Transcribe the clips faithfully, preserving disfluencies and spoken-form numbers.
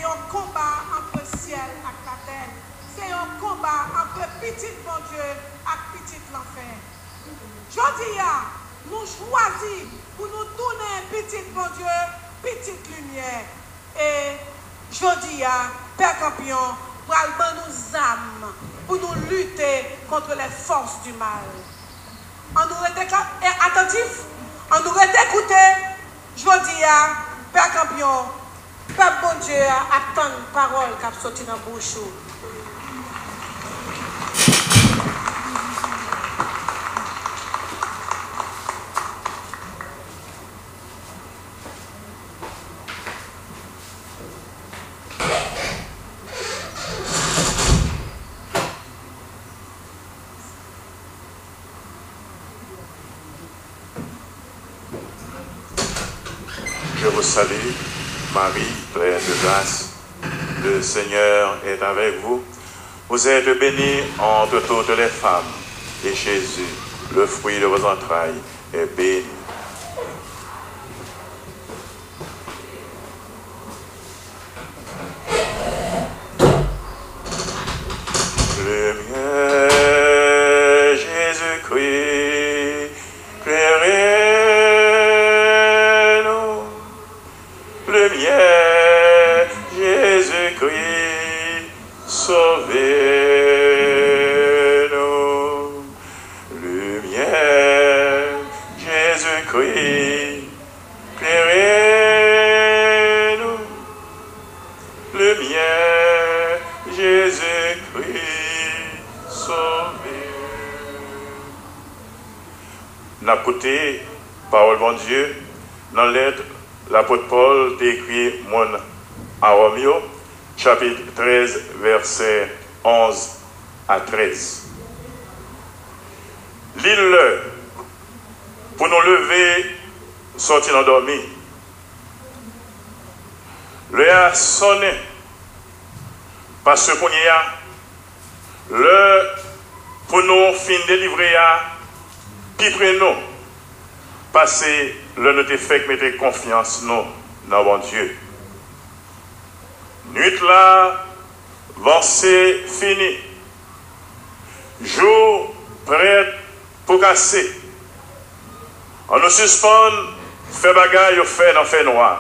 yon konba ant syèl ak latè. Se yon konba ant pitit Bondye ak pitit lanfè. Jodi a, nou chwazi pou nou tounen pitit Bondye, pitit limyè. E jodi a, Pè Kanpyon pral ban nou zam pou nou lite contre les forces du mal. An nou rete ka- e atantif, an nou rete koute. Jodi a, Pè Kanpyon, pèp Bondye a ap tann pawòl k ap soti nan bouch ou. Je vous salue, Marie, pleine de grâce, le Seigneur est avec vous. Vous êtes bénie entre toutes les femmes, et Jésus, le fruit de vos entrailles, est béni. Lumière, Jésus-Christ, clairez-nous. Lumière, Jésus-Christ, sauvez-nous. Lumière, Jésus-Christ, clairez-nous. Lumière, Jésus-Christ, sauvez-nous. N ap koute pawòl Bondye nan lèt lapot Pòl te ekri moun a Wòm yo, chapit trèz, vèsè onz a trèz. Li lè pou nou leve sòti nan dòmi. Lè a sonnen, paske kounye a, lè pou nou fin delivre a pi pre nou pase lè nou te fèk mete konfyans nou nan Bondye. Nwit la vanse fini. Jou prèt pou kase. An nou sispann fè bagay yo fè nan fènwa.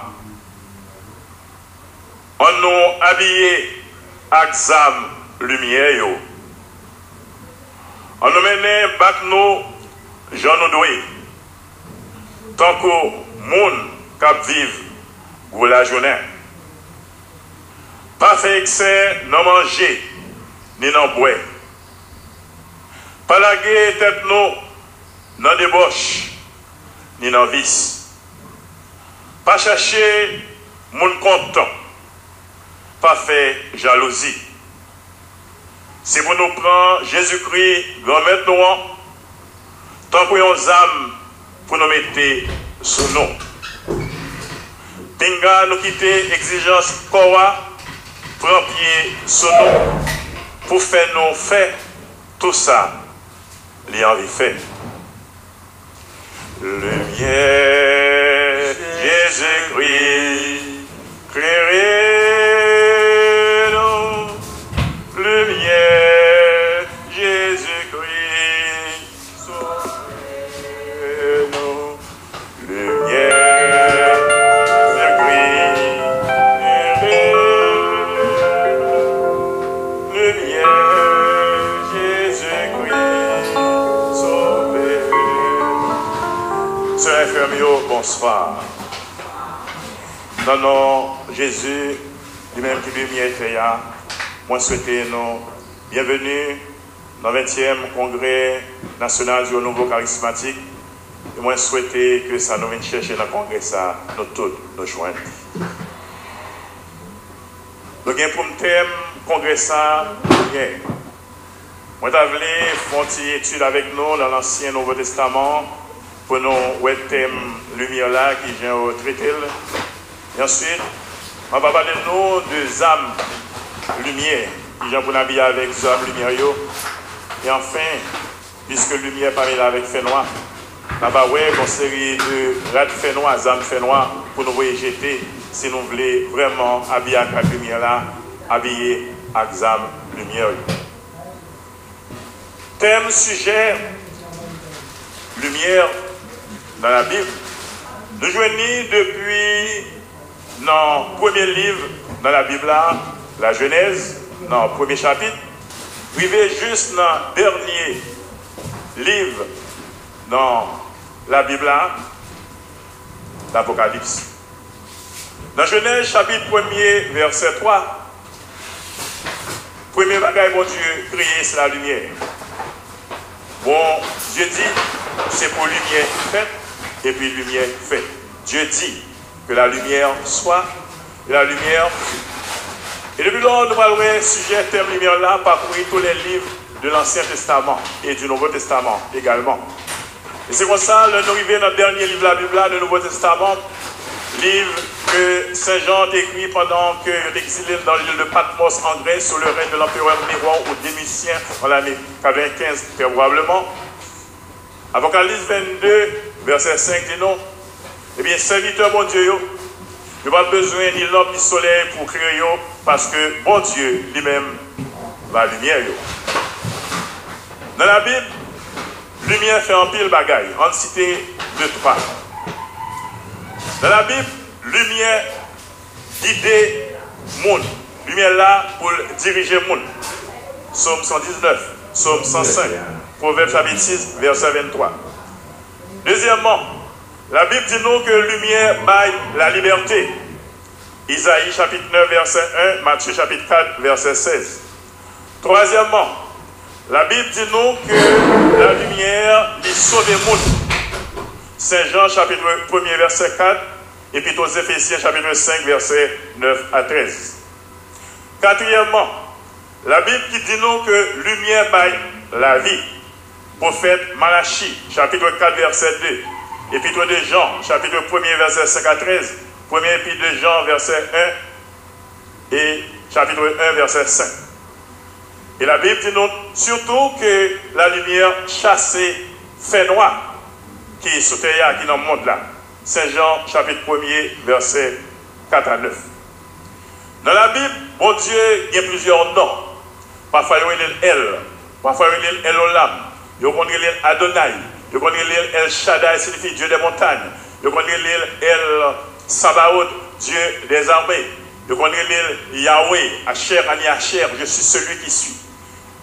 An nou abiye ak zam limyè yo. An nou mennen bak nou jan nou dwe, tankou moun k ap viv gwo lajounen. Pa fè eksè nan manje ni nan bwè. Pa lage tèt nou nan debòch ni nan vis. Pa chache moun kontan. Pa fè jalouzi. Se pou nou pran Jezikri, Granmèt nou an, tankou yon zam pou nou mete sou nou. Pinga nou kite egzijans kò a pran pye sou nou pou fè nou fè tou sa li anvi fè. Limyè Jezikri, klere nou. Limyè Jezikri, sove nou. Limyè Jezikri, klere nou. Limyè Jezikri, sove nou. Sè e frè m yo, bonswa. Nan non Jezi, li menm ki limyè tè a, mwen swete nou byenveni nan ventyèm Kongrè Nasyonal di Renouveau Charismatique, e mwen swete ke sa nou vin chèche nan kongrè sa, nou tout nou jwenn li. Nou gen pou m tèm kongrè sa, limyè. Mwen ta vle fè yon ti etid avèk nou nan Lansyen Nouvo Testaman pou nou wè tèm limyè la, ki jan yo trete l. E answit, mwen va pale nou de zam limyè, ki jan pou n abiye avèk zam limyè yo. E anfen, piske limyè pa mele avèk fènwa, n a va wè yon seri de rad fènwa, zam fènwa pou nou voye jete, si nou vle vrèman abiye ak limyè la, abiye ak zam limyè yo. Tèm, sijè, limyè nan Labib, nou jwenn li depi nan premye liv nan Labib la, Lajenèz, nan premye chapit, rive jis nan dènye liv nan Labib la, Lapokalips. Nan Jenèz chapit premye, vèsè twa, premye bagay Bondye kreye, se lalimyè. Bondye di, se pou limyè fèt, epi limyè fèt. Dieu dit, que la lumière soit, et la lumière fut. E depi lò, nou pral wè sijè tèm limyè la pakouri tous les livres de l'Ancien Testament et du Nouveau Testament également. E se konsa, lè nou rive nan dènye liv Labib la, le Nouveau Testament, liv ke Sen Jan te ekri pandan ke yo te egzile l dans l'île de Patmos en Grèce sous le règne de l'empereur Néron ou Domitien en l'année quatre-vingt-quinze, très probablement. Apokalips vennde, vèsè senk di nou, ebyen, sèvitè Bondye yo, yo pa bezwen ni lanp ni solèy pou klere yo, paske Bondye li menm lalimyè yo. Nan Labib, limyè fè anpil bagay. Ann site de twa. Nan Labib, limyè gide moun. Limyè la pou l dirije moun. Sòm san diznèf, Sòm san senk, Pwovèb chapit sis, vèsè venntwa. Dezyèmman, Labib di nou ke limyè bay lalibète. Izayi chapit nèf, vèsè en, Matye chapit kat, vèsè sèz. Twazyèmman, Labib di nou ke lalimyè, li sove moun. Sen Jan chapit premye, vèsè kat, epi tou Zefesyen chapit senk, vèsè nèf a trèz. Katriyèmman, Labib ki di nou ke limyè bay lavi. Pwofèt Malachi, chapit kat, vèsè de, epi tou de Jan, chapit premye, vèsè senk a trèz, premye epi de Jan, vèsè en, e chapit en, vèsè senk. E Labib di nou sitou ke lalimyè chase fènwa ki sou tè a, ki nan mond la. Sen Jan, chapit premye, vèsè kat a nèf. Nan Labib, Bondye gen plizyè non. Pafwa yo rele l El, pafwa yo rele l El Olam, yo konn rele l Adonay, yo konn rele l El Shaddai, siyifi Dieu des montagnes, yo konn rele l El Sabaot, Dieu des armées, yo konn rele l Yahweh, Asher Ani Asher, je suis celui qui suis.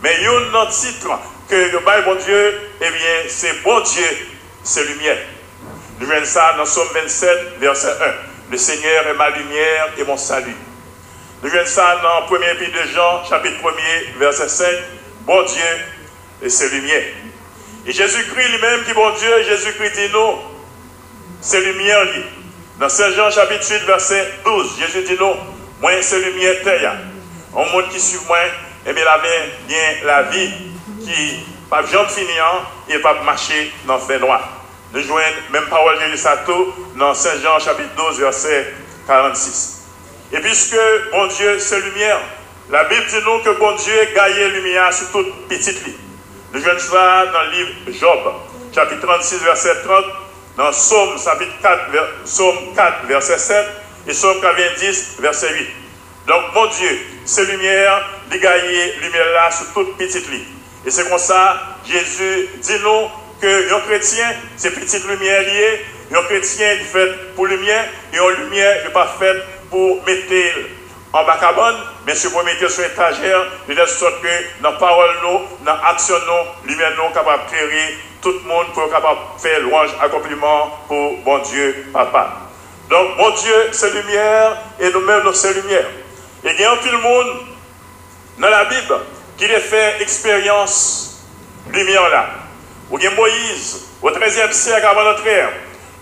Men youn nan tit ke yo bay Bondye, ebyen, se Bondye se limyè. Nou jwenn sa nan Sòm vennsèt, vèsè en. Le Seigneur est ma lumière et mon salut. Nou jwenn sa nan premye epi de Jan, chapit premye, vèsè senk. Bondye, e se limyè. E Jezikri li menm ki Bondye, Jezikri di nou, se limyè li. Nan Sen Jan chapit uit, vèsè douz, Jezi di nou, mwen se limyè tè a. Yon moun ki swiv mwen, ebyen, l ap gen lavi ki p ap janm fini an, e l p ap mache nan fènwa. Nou jwenn menm pawòl Jezi sa tou nan Sen Jan chapit douz, vèsè karannsis. E piske Bondye se limyè, Labib di nou ke Bondye gaye limyè a sou tout pitit li. Nou jwenn sa nan liv Jòb, chapit trannsis, vèsè trant, nan Sòm, chapit kat, vè-, Sòm kat, vèsè sèt, e Sòm katrevendis, vèsè uit. Donk, Bondye se limyè, li gaye limyè la sou tout pitit li. E se konsa, Jezi di nou ke yon kretyen, se pitit limyè li ye, yon kretyen, li fèt pou limyè, e yon limyè, li pa fèt pou mete l anba kabann, men se pou mete l sou etajè, de tèl sòt ke nan pawòl nou, nan aksyon nou, limyè nou kapab klere tout moun, pou yo kapab fè lwanj ak konpliman pou Bondye Papa. Donk, Bondye se limyè, e nou menm, nou se limyè. E gen anpil moun nan Labib ki te fè eksperyans limyè la. Ou gen Moyiz, o trèzyèm syèk avan notre ère,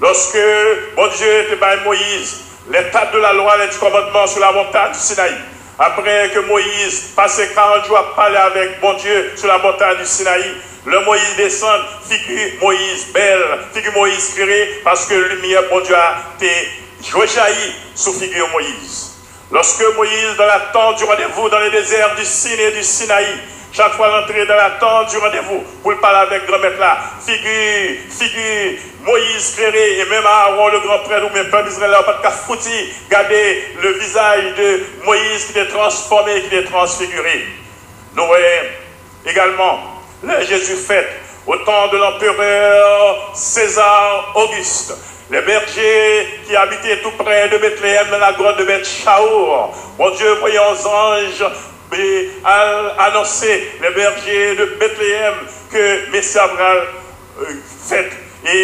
lòske Bondye te bay Moyiz les tables de la loi, les dix commandements sur la montagne du Sinaï. Apre ke Moyiz pase karant jou ap pale avèk Bondye sou la montagne du Sinaï, lè Moyiz desann, figi Moyiz bèl, figi Moyiz klere, paske limyè Bondye a te rejayi sou figi Moyiz. Lorsque Moïse, dans la tente du rendez-vous dans le désert du Sin et du Sinaï, chak fwa l antre dans la tente du rendez-vous pou l pale avèk Granmèt la, figi, figi Moyiz klere, e menm Aawon, le gran prèt, oubyen pèp Izrayèl la, pa t ka fouti gade le visage de Moïse qui était transformé, qui était transfiguré. Nou wè egalman, lè Jezi fèt, au temps de l'empereur César Auguste, les bergers qui habitaient tout près de Bethléem, dans la grotte de Beth-Shaour, Bondye voye yon zanj e al anonse les bergers de Bethléem ke Mesi a pral euh, fèt. E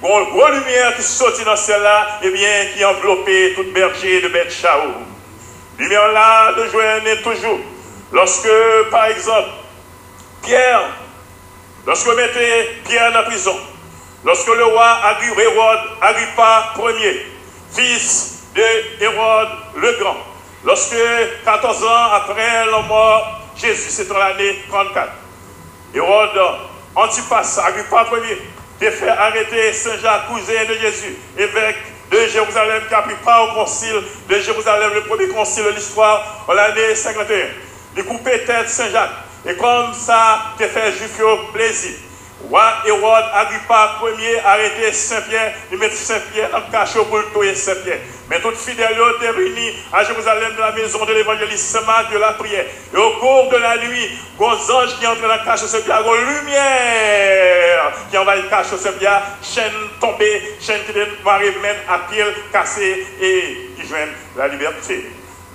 gon gwo limyè ki soti nan syèl la, ebyen, ki anvlope tout bèje de Bèt Chaou. Limyè la nou jwenn toujou lòske, pa egzanp, Pyè, lòske yo mete Pyè nan prizon, lòske le roi Agri, Hérode Agrippa premier, fils de Hérode le Grand, lòske, katòz an apre lanmò Jezi, se te nan lane trannkat, Hérode Antipas, Agrippa premier, te fè arete Sen Jak, kouzen de Jezi, evèk de Jérusalem, ki a pris part au concile de Jérusalem, le premier concile de l'histoire, an lane senkanteyen. Li koupe tèt Sen Jak, e kòm sa te fè Jwif yo plezi, wa Hérode Agrippa premier arete Sen Pyè, li met Sen Pyè nan kacho pou l touye Sen Pyè. Men tout fidèl yo te reyini a Jérusalem, de la maison de l'évangéliste Saint Marc de la Prière. E au cours de la nuit, gon zanj ki antre nan kacho Sen Pyè a, gon limyè ki anvayi kacho Sen Pyè a, chenn tonbe, chenn ki te mare men ak pye l kase, e li jwenn lalibète.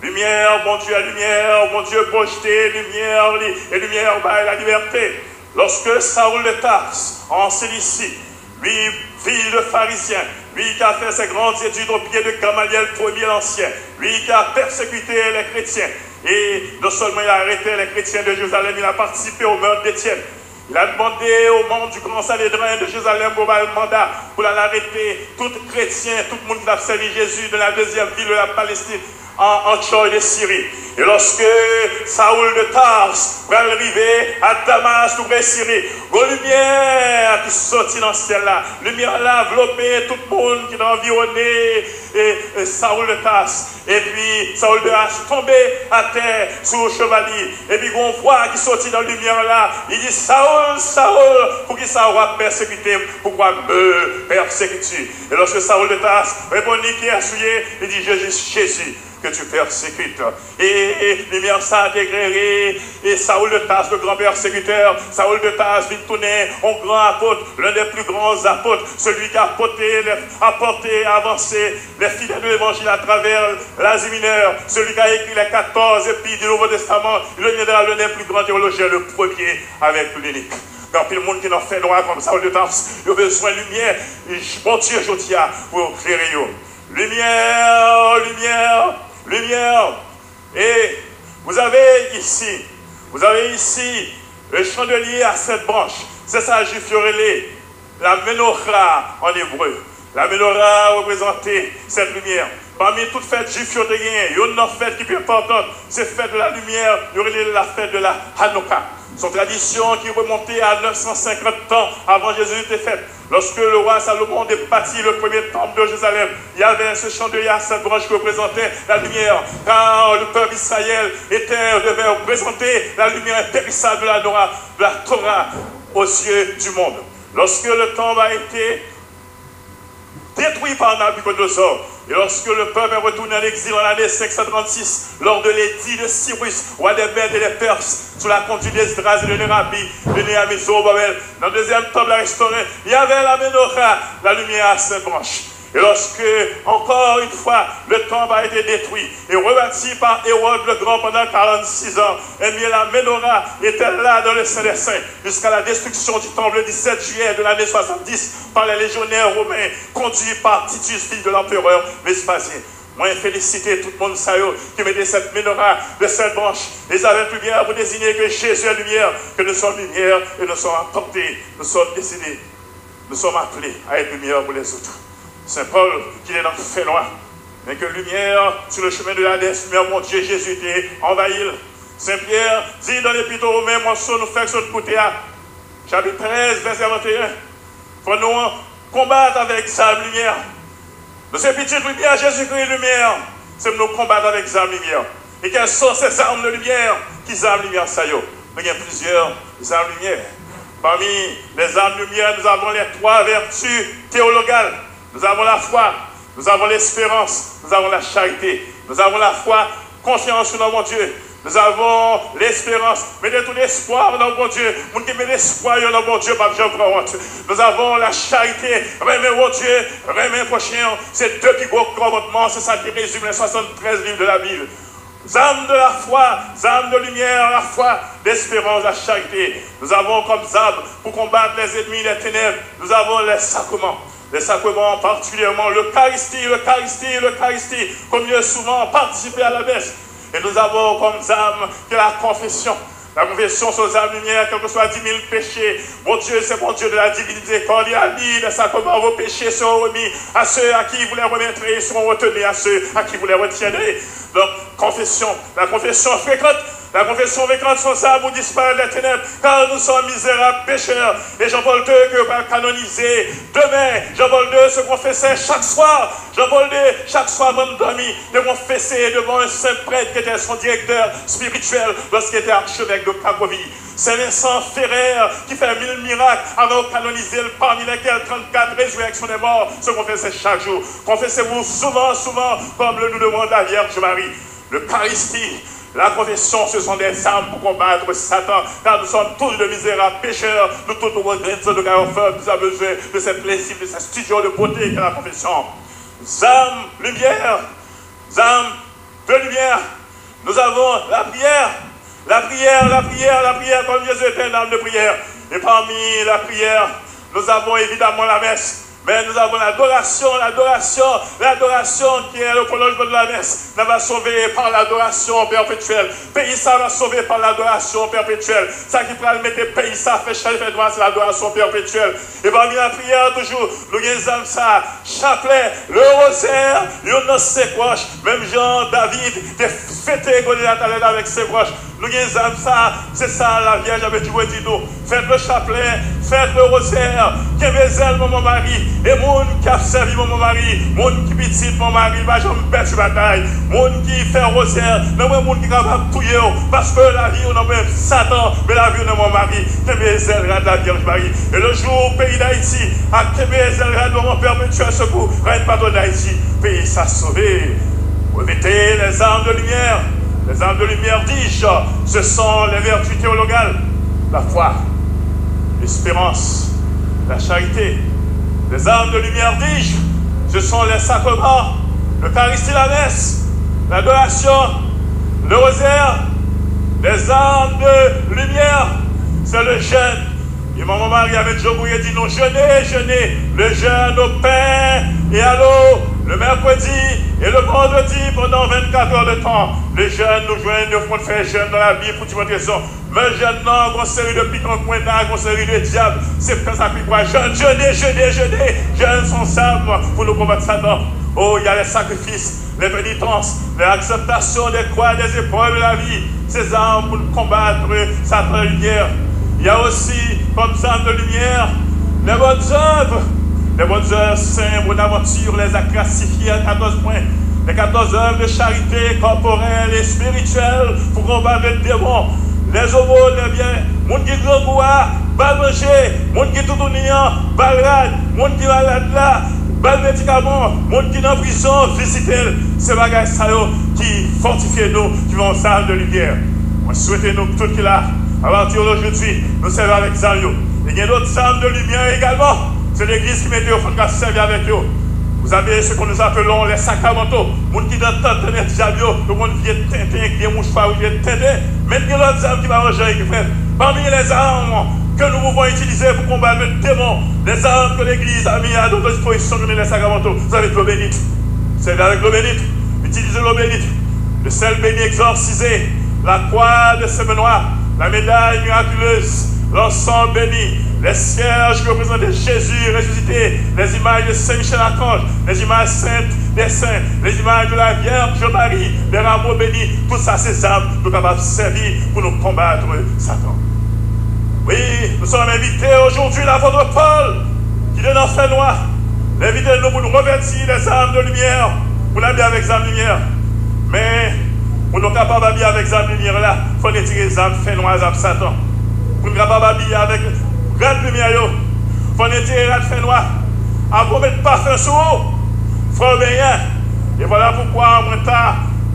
Limyè, Bondye, limyè, Bondye pwojte limyè li, e limyè bay lalibète. Lorsque Saül de Tarse, en Cilicie, lui, fils de pharisien, lui qui a fait ses grandes études aux pieds de Gamaliel premier l'Ancien, lui qui a persécuté les chrétiens, et non seulement il a arrêté les chrétiens de Jérusalem, il a participé au meurtre d'Étienne. Il a demandé aux membres du grand Sanhédrin de Jérusalem pour le mandat pour aller arrêter tout chrétien, tout le monde qui a servi Jésus dans la deuxième ville de la Palestine, an Antioche de Syrie. E lorsque Saül de Tarse pral rive a Damas, tou pre Siri, gon limyè ki soti nan syèl la. Limyè la anvlope tout moun ki te anviwone e, e Saül de Tarse. Epi Saül de Tarse tonbe atè sou cheval li. Epi gon vwa ki soti nan limyè la. Li di, Saül, Saül, poukisa w ap pèsekite m? Pourquoi me persécutes-tu? E lorsque Saül de Tarse reponn li, kiyès ou ye? Li di, je suis Jésus que tu persécutes. E, e limyè sa te klere, e Saül de Tarse, le grand persécuteur, Saül de Tarse vin tounen yon gran apot, l'un des plus grands apôtres, celui qui a porté, les, a porté, avancé les fidèles de l'évangile à travers l'Asie mineure, celui qui a écrit les quatorze épîtres du Nouveau Testament, il deviendra l'un des plus grands théologiens, le premier avec l'unique. Gen anpil moun ki nan fènwa kòm Saül de Tarse, yo bezwen limyè Bondye jodi a pou yo klere yo. Limyè, limyè, limyè. Et vous avez ici, vous avez ici le chandelier à sept branches. Se sa Jwif yo rele la menorah en hébreu. La menorah reprezante sèt limyè. Pami tout fèt Jwif yo te genyen, youn nan fèt ki pi enpòtan, se fèt de la limyè, yo rele la fèt de la Hanoukah. Se yon tradisyon ki remonte a nèf san senkant tan avan Jezi te fèt. Lorsque le roi Salomon débâtit le premier temple de Jérusalem, il y avait ce chandelier à sept branches qui représentait la lumière, car le peuple Israël était, devait présenter la lumière impérissable de la Torah, de la Torah aux yeux du monde. Lorsque le temple a été détruit par Nabuchodonosor, et lorsque le peuple est retourné en exil en l'année cinq cent trente-six, lors de l'édit de Cyrus, roi des Mèdes et des Perses, sous la conduite d'Esdras et de Nerabi, de Néhémie, Zorobabel, dans le deuxième temple restauré, il y avait la menorah, la lumière à sept branches. Et lorsque, encore une fois, le temple a été détruit et rebâti par Hérode le Grand pendant quarante-six ans, eh bien, la menorah était là dans le Saint des Saints jusqu'à la destruction du temple le dix-sept juillet de l'année soixante-dix par les légionnaires romains conduits par Titus, fils de l'empereur Vespasien. Mwen felisite tout moun sa yo ki mete cette menorah de sept branches, les avec lumière pour désigner que Jésus est lumière, que nous sommes lumière et nous sommes apportés, nous sommes décidés, nous sommes appelés à être lumière pour les autres. Saint Paul ki te nan fènwa, men ke limyè sou le chemin de l'Hadès, limyè Bondye Jezi te anvayi l. Sen Pyè di nan Lepit o Women, mòso nou fèk sot koute a, chapit trèz, vèsè venteyen, fò nou konbat avèk zam limyè. Nou se pitit limyè, Jezikri limyè. Se pou nou konbat avèk zam limyè. Et quelles sont ces armes de lumière? Ki zam limyè sa yo? Nou gen plizyè zam limyè. Parmi les armes lumière, nous avons les trois vertus théologales. Nous avons la foi, nous avons l'espérance, nous avons la charité. Nous avons la foi, confiance dans mon Dieu. Nous avons l'espérance, mettez tout espoir dans Bondye. Moun ki met espwa yo nan Bondye p ap janm pran wont. Nous avons la charité, renmen Bondye, renmen pwochen. Se de pi gwo kòmandman, se sa ki rezime les soixante-treize livres de la Bible. Zam de la foi, zam de lumière, la foi, d'espérance, la charité. Nous avons comme zam pour combattre les ennemis des ténèbres, nous avons les sacrements. Les sacrements, particulièrement l'Eucharistie, l'Eucharistie, l'Eucharistie, comme il est souvent participé à la messe. Et nous avons comme zam que la confession. La confession, c'est zam lumière, quel que soit dix mille péchés. Mon Dieu, c'est mon Dieu de la divine miséricorde. Il a dit, les sacrements, vos péchés seront remis à ceux à qui vous les remettrez et seront retenus à ceux à qui vous les retiendrez. Donc, confession. La confession fréquente. La confession fréquente, c'est ça pour disparaître les ténèbres, car nous sommes misérables pécheurs. Et Jean-Paul deux, que va canoniser demain, Jean-Paul deux se confessait chaque soir. Jean-Paul deux, chaque soir, avant de dormir, de confesser devant un saint prêtre qui était son directeur spirituel lorsqu'il était archevêque de Cracovie. Saint Vincent Ferrer, qui fait mille miracles avant de canoniser, parmi lesquels trente-quatre résurrections des morts, se confessait chaque jour. Confessez-vous souvent, souvent, comme le nous demande la Vierge Marie. L'Eucharistie, la confession, ce sont des armes pour combattre Satan, car nous sommes tous de misérables pécheurs, nous tous nous regrettons de Gaillard Feuve, nous avons besoin de cette lessive, de ce studio de beauté qu'est la confession. Zam, lumière, zam de lumière. Nous avons la prière, la prière, la prière, la prière, comme Jésus était un homme de prière. Et parmi la prière, nous avons évidemment la messe. Mais nous avons l'adoration, l'adoration, l'adoration qui est le prolongement de la messe. Nous va sauver par l'adoration perpétuelle. Peyi sa va sove pa ladorasyon pèpetyèl. Sa ki pral mete peyi sa fè chanje fè nwa, se ladorasyon pèpetyèl. E pami lapriyè toujou, nou gen zam sa, chaplè, le rozè, youn nan senk wòch, menm jan David te fete Golyat alèd avèk senk wòch. Nou gen zam sa, se sa Lavyèj Marie di nou. Faites le chapelet, faites le rosaire, kenbe zèl Manman Mari. E moun k ap sèvi Manman Mari, moun ki pitit Manman Mari, pa janm pèdi batay. Moun ki fè rozè, nan men moun ki kapab touye w, paske lavi w nan men Satan, men lavi w nan Manman Mari. Kenbe zèl rad Lavyèj Mari. E le jour peyi Dayiti a kenbe zèl rad Manman Pèpetyèl Sekou, Rèn Patwòn Dayiti, peyi sa sove. Remettez les armes de lumière. Les armes de lumière, dis-je, ce sont les vertus théologales, la foi, l'espérance, la charité. Les armes de lumière, dis-je, ce sont les sacrements, l'Eucharistie, la messe, l'adoration, le rosaire. Les armes de lumière, c'est le jeûne. E Manman Mari avèk Jogou di nou, jeûnez, jeûnez, le jeûne au pain et à l'eau, le mercredi et le vendredi pendant vingt-quatre heures de temps. Le jeûne, nou jwenn yo konn fè jèn nan Labib pou diferan rezon. Men jèn nan, gon seri de pikan kwenna, gon seri de dyab, se pen sa ki pwa jèn, jeûnez, jeûnez, jeûnez, jèn se yon zam pou nou konbat Satan. Oh, il y a les sacrifices, les pénitences, les acceptations des croix, des épreuves de la vie, se zam pou n konbat Satan. Lumière. Il y a aussi comme zam de lumière les bonnes œuvres. Les bonnes œuvres, c'est Bonaventure les a classifiées en quatorze points. Les quatorze œuvres de charité corporelle et spirituelle pour combattre le démon. Les aumônes, les biens, moun ki grangou a, ba l manje, moun ki toutouni an, ba l rad, moun ki malad la, ba l medikaman, moun ki nan prizon, vizite l. Se bagay sa yo ki fòtifye nou, ki fè yon zam de limyè. Mwen swete nou tout ki la, apati de jodi, nou sèvi avèk zam yo. E gen dòt zam de limyè egalman. Se legliz ki mete yo, fò n ka sèvi avèk yo. Vous avez ce que nous appelons les sacramentaux. Moun ki nan tant tènèb dyab yo, yo konn vye tenten, vye mouchwa, vye tenten. Men gen lòt zam ki pa manje, ki fè. Parmi les armes que nous pouvons utiliser pour combattre le démon, les armes que l'Église a mis à notre disposition, nous les sacramentaux. Vous avez de l'eau bénite. Servez avec l'eau bénite. Utilisez l'eau bénite. Le sel béni exorcisé, la croix de Saint-Benoît, la médaille miraculeuse, l'encens béni, les cierges qui représentent Jésus ressuscité, les images de Saint Michel Archange, les images saintes des saints, les images de la Vierge Marie, les rameaux bénis, tout ça, se zam nou kapab sèvi pou nou konbat Satan. Oui, nous sommes invités aujourd'hui, l'apôtre Paul, ki te nan fènwa, envite nou pou nou revèti les armes de lumière, pou n abiye avèk zam limyè. Men, pou nou kapab abiye avèk zam limyè la, fò n retire zam fènwa, zam Satan. Pou n kapab abiye avèk, pou n Rad limyè yo, fò w netire rad fènwa. Apre w met pafen sou ou, fò w benyen. E vwala poukwa mwen ta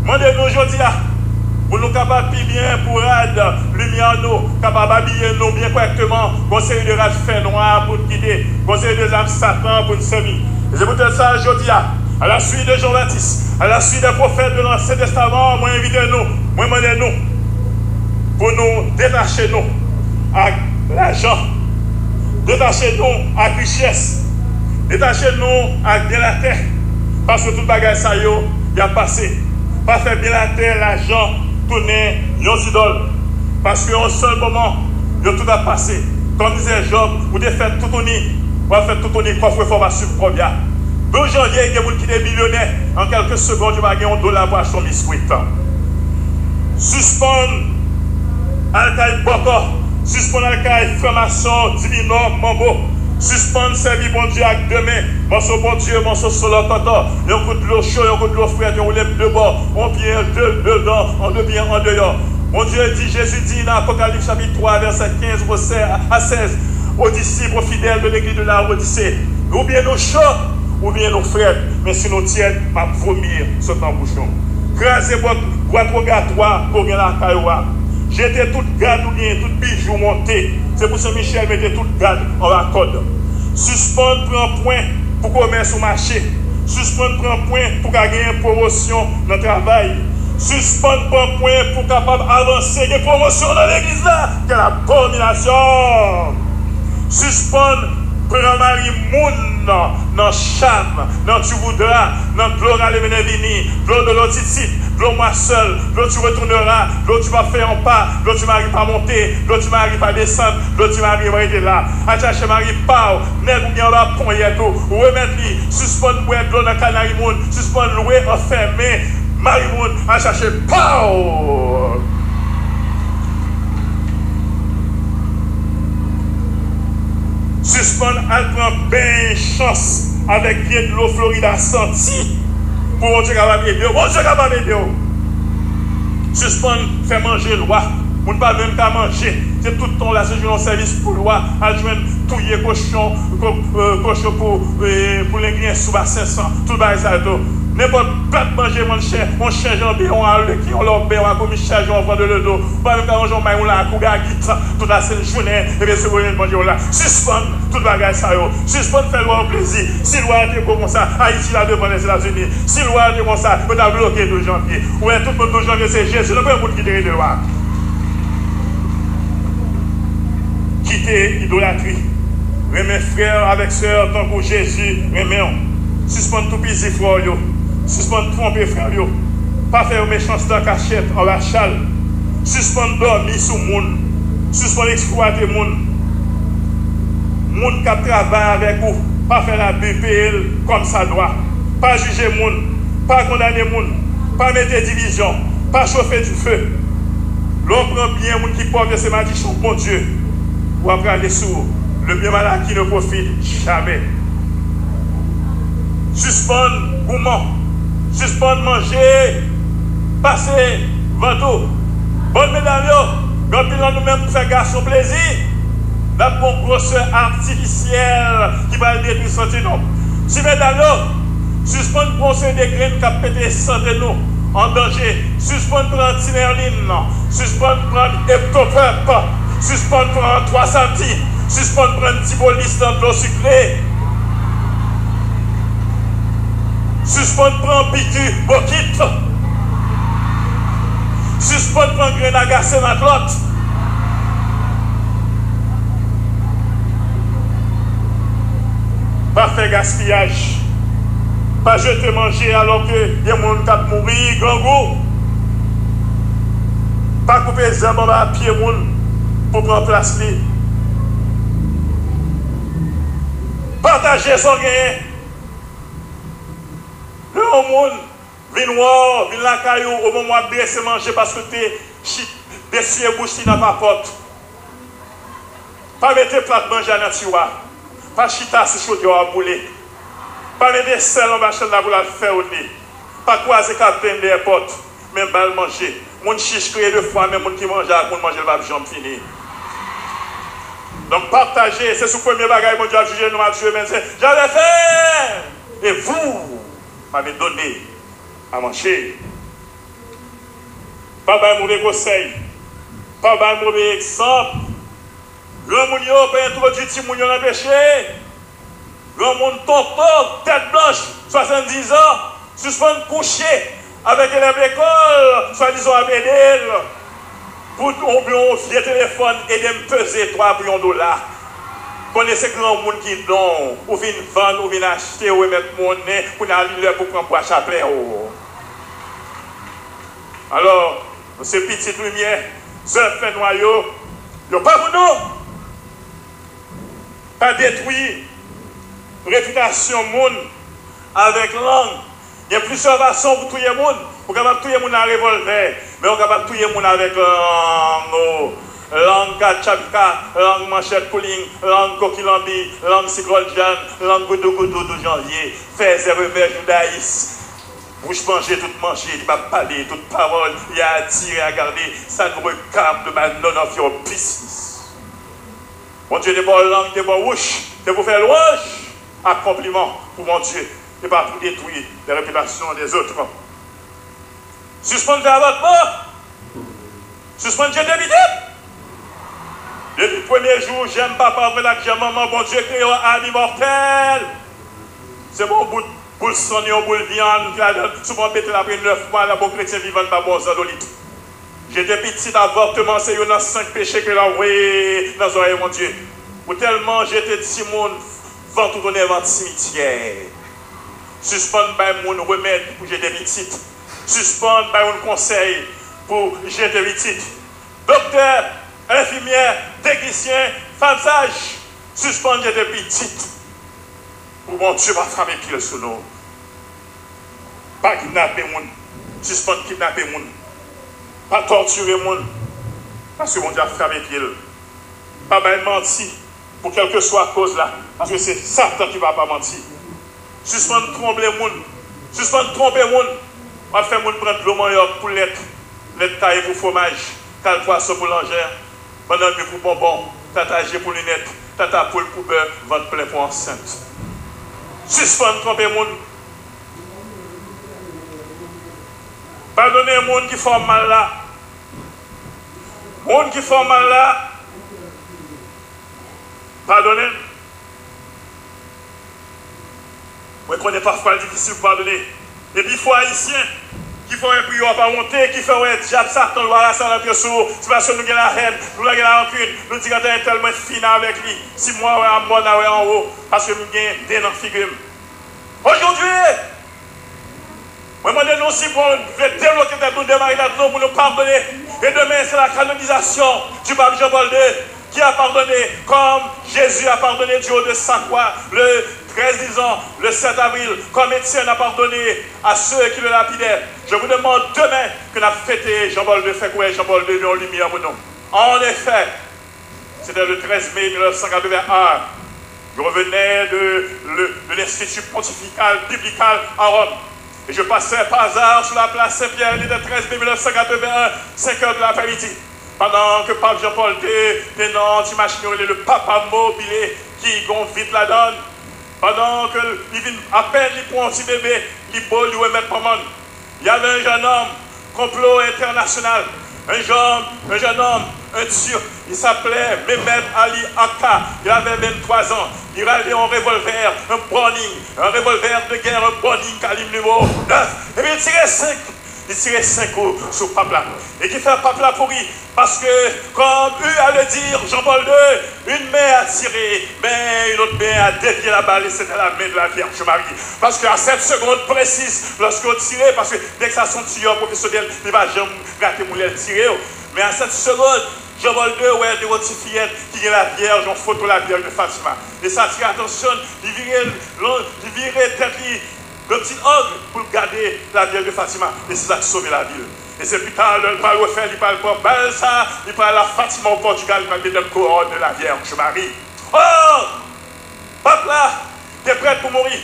mande nou jodi a, pou nou kapab pi byen, pou rad limyè nou kapab abiye nou byen kòrèkteman, gon seri de rad fènwa pou n kite, gon seri de zam Satan pou n sèvi. E se poutèt sa, jodi a, à la suite de Jean-Baptiste, à la suite des prophètes de l'Ancien Testament, mwen envite nou, mwen mande nou, pou nou detache nou ak lajan, detache nou ak richès, detache nou ak byen latè, paske tout bagay sa yo, y ap pase. Pa fè byen latè, lajan tounen yon zidòl, paske yon sèl moman, yo tout ap pase. Kòm dizè Jòb, ou te fè toutouni, w ap fè toutouni, kòfrefò va swiv kòb la. Douz janvye, gen moun ki te milyonè, an kèlke segond, yo pa gen yon dola pou achte yon biskit. Sispann al kay bòkò. Sispann al kay franmasyon, diminò, manbo. Sispann sèvi Bondye ak de men. Mòso Bondye, mòso solòtòtò. Yon kout dlo cho, yon kout dlo frèt, yon woulèp de bò, yon pye, de, de dan, an de pye, an deyò. Bondye di, Jezi di nan Apokalips chapit twa, vèsè kenz o sè-, a sèz, aux disciples, aux fidèles de l'église de Laodicée, oubyen nou cho, oubyen nou frèt, men si nou tyèd, m ap vomi sot nan bouch nou. Kraze pòt, bwat wogatwa ke w gen lakay ou a. Jete tout gad ou gen, tout bijou, monte. Se pou Sen Michèl mete tout gad anba kòd. Sispann pran pwen pou komès ou mache. Sispann pran pwen pou ka genyen pwomosyon nan travay. Sispann pran pwen pou kapab avanse, gen pwomosyon nan legliz la. Quelle abomination! Sispann pran mari moun nan cham, nan tibout dra, nan dlo rale mennen vini, dlo dolo titit, dlo mwa sèl, dlo tu retourneras, dlo tu pa fè yon pa, dlo tu mari pa monte, dlo tu mari pa desann, dlo tu mari rete la. Al chache mari pa w, nèg ou gen anba ponyèt ou, remèt li. Sispann bwè dlo nan kanari moun, sispann lwe, anfèmen mari moun, al chache pa w. Sispann al pran beny chans avèk vye dlo Florida santi pou Bondye kapab ede w. Bondye kapab ede w. Sispann fè manje lwa. Moun pa menm ka manje. Se tout tan w la, se jwenn yon sèvis pou lwa. Al jwenn touye kochon, ko-, euh, kochon pou, euh, pou lenglen sou basen san. Tout bagay sa yo tou. Nenpòt plat manje, monchè, yon chen janbe, yon alekin, yon lòbè, yon akomichaj, yon van de ledo. Ou pa menm ka manje yon may, yon lakou, gagit, tout la sent jounen, epi se manje w la. Sispann tout bagay sa yo. Sispann fè lwa w plezi. Si lwa a te bon konsa, Ayiti la devan Lèzetazini. Si lwa a te konsa, yo ta bloke douz janvye. Ou wè, tout moun douz janvye, se Jezi. Nan premye moun ki te rele lwa. Kite idolatri. Renmen frè avèk sè tankou Jezi renmen w. Sispann toupizi frè w yo. Sispann twonpe frè w yo. Pa fè yo mechanste an kachèt, anba chal. Sispann dòmi sou moun. Sispann eksplwate moun. Moun k ap travay avèk ou, pa fè labi, peye l kòmsadwa. Pa jije moun. Pa kondane moun. Pa mete divizyon. Pa chofe dife. Lè w pran byen moun ki pòv yo, se madichon Bondye, w ap rale sou ou. Le bien mal acquis ne profite jamais. Sispann goumen. Sispann manje pase vant ou. Bon, medam yo, gen anpil nan nou menm pou fè gason plezi, n ap gon gwosè atifisyèl ki pral detwi sante nou. Ti medam yo, sispann pran yon seri de grenn k ap mete sante nou an danje. Sispann pran Tinerlin, sispann pran Eptopep, sispann pran Twasati, sispann pran Dibolis nan dlo sikle. Sispann pran piki bokit. Sispann pran grenn agase matlòt. Pa fè gaspiyaj. Pa jete manje alò ke gen moun k ap mouri grangou. Pa koupe zèb anba pye moun pou pran plas li. Pataje sa w genyen. Lè yon moun vin wè w, vin lakay ou, o moman w ap drese manje paske w te chi-, desiye bouch li nan papòt. Pa mete plat manje a nan tiwa. Pa chita sou chodyè w ap boule. Pa mete sèl anba chann la pou l al fè w ne. Pa kwaze kaptenn dèyè pòt, men ba l manje. Moun chich kreye de fwa, men moun ki manje ak moun manje l p ap janm fini. Donk, pataje, se sou premye bagay Bondye ap jije nou, Matye vennsenk. J'avais faim, et vous m'avez donné à manger. Pa bay move konsèy. Pa bay move egzanp. Granmoun yo pa entwodui timoun yo nan peche. Granmoun tonton, tèt blanch, swasanndiz an, sispann kouche avèk elèv lekòl, swadizan w ap ede l pou oubyen yon vye telefòn, ede m peze twa pou yon dola. Konnen se granmoun ki don w, ou vin vann, ou vin achte, ou remèt monnen, kounye a li lè pou pran bwa chaplè w. Alò, nou se pitit limyè, zèv fènwa yo, yo pa pou nou. Pa detwi repitasyon moun avèk lang. Gen plizyè fason pou touye moun. Ou kapab touye moun ak revòlvè, men ou kapab touye moun avèk lang ou. Lang katchapika, lang manchèt kouling, lang kokilanbi, lang siklòn jàn, lang goudougoudou douz janvye, fèzè remè joudayis. Bouch manje tout manje, li p ap pale, tout pawòl li a dire, a gade, ça ne regarde pas none of your business. Bondye te ba w lang, te ba w wouch, te pou fè lwanj ak konpliman pou Bondye, e pa pou detwi les réputations des autres. Sispann fè avòtman. Sispann jete pitit. Depi premye jou jèm papa w fèt ak jèm manman, Bondye kreye w a limòtèl. Se pa yon bout boul sann, yon boul vyann ki ladan, si w pa mete l apre nèf mwa, l ap yon kretyen vivan, l pa ba w zandolit. Jete pitit, avòtman se youn nan senk peche ke l anvoye nan zòrèy Bondye. Ou tèlman jete timoun, vant ou tounen vant simityè. Sispann bay moun remèd pou jete pitit. Sispann bay moun konsèy pou jete pitit. Doktè, enfimyè, teknisyen, fanmsaj, sispann jete pitit pou Bondye pa frape pye l sou nou. Pa kidnape moun. Sispann kidnape moun. Pa tòtire moun. Paske Bondye ap frape pye l. Pa bay manti pou kèlkeswa koz la. Paske se Satan ki papa manti. Sispann twonpe moun. Sispann twonpe moun. W ap fè moun pran dlo manyòk pou lèt, lèt kaye pou fwomaj, kal pwason pou lanjè, bannann mi pou bonbon, tata je pou linèt, tata poul pou bè, vant plen pou ansent. Sispann twonpe moun. Padone moun ki fè w mal la. Moun ki fè w mal la, padone l. Mwen konnen pafwa l difisil pou padone. Epi fò ayisyen ki fè w wè pri w ap awonte, ki fè w wè dyab Satan lwa rasa rantre sou ou, se paske nou gen lahèn, nou gen larankin, nou di gade entèl mwen fini avèk li, si mwen wè a mòn a wè anwo, paske m gen de nan figi m. Aujourd'hui, mwen mande nou si bon vle debloke tèt nou, demare tèt nou pou nou padone. E demen, c'est la canonisation du pape Jean-Paul deux qui a pardonné comme Jésus a pardonné du haut de sa croix le treize disons, le sept avril, comme Étienne a pardonné à ceux qui le lapidaient. Je vous demande demain que n ap fete Jean-Paul deux, fè kwè Jean-Paul deux yon limyè pou nou. En effet, c'était le treize mai mille neuf cent quatre-vingt-un. Je revenais de, le- de l'Institut pontifical biblical à Rome. Et je passais par hasard sur la place Saint-Pierre, il était treize mai mille neuf cent quatre-vingt-un, cinq heures de l'après-midi. Pandan ke Pap Jean-Paul te, te nan ti machin yo rele le Papa Mobile ki gon vit ladan l, pandan ke li vin apèn li pran yon ti bebe, li bo, li remèt manman l. Il y avait un jeune homme, complot international, un jeune, un jeune homme, un Turc, il s'appelait Mehmet Ali Akka, il avait vingt-trois ans, il avait un revolver, un Browning, un revolver de guerre, un Browning calibre numéro neuf, epi li tire senk, li tire senk kou sou pap la. E ki fè pap la pouri, paske, comme eut à le dire Jean-Paul deux, une main a tiré, mais une autre main a dévié la balle, et c'était la main de la Vierge Marie. Paske a sèt segonn presiz, lòske yo tire, paske nèg sa se yon tiyè pwofesyonèl, li pa janm rate moun lè l tire yo. Men a sèt segonn, Jean-Paul deux wè te yon ti fiyèt ki gen Lavyèj, yon foto Lavyèj de Fatima. E sa atire atansyon l, li vire l, li vire tèt li yon ti ang pou l gade Lavyèj de Fatima. E se sa k sove lavi l. E se pita lè l pral refè, li pral pran bal sa, li pral la Fatima o Pòtigal, li pral mete l couronne de la Vierge Marie. Oh! Pap la te prèt pou mouri.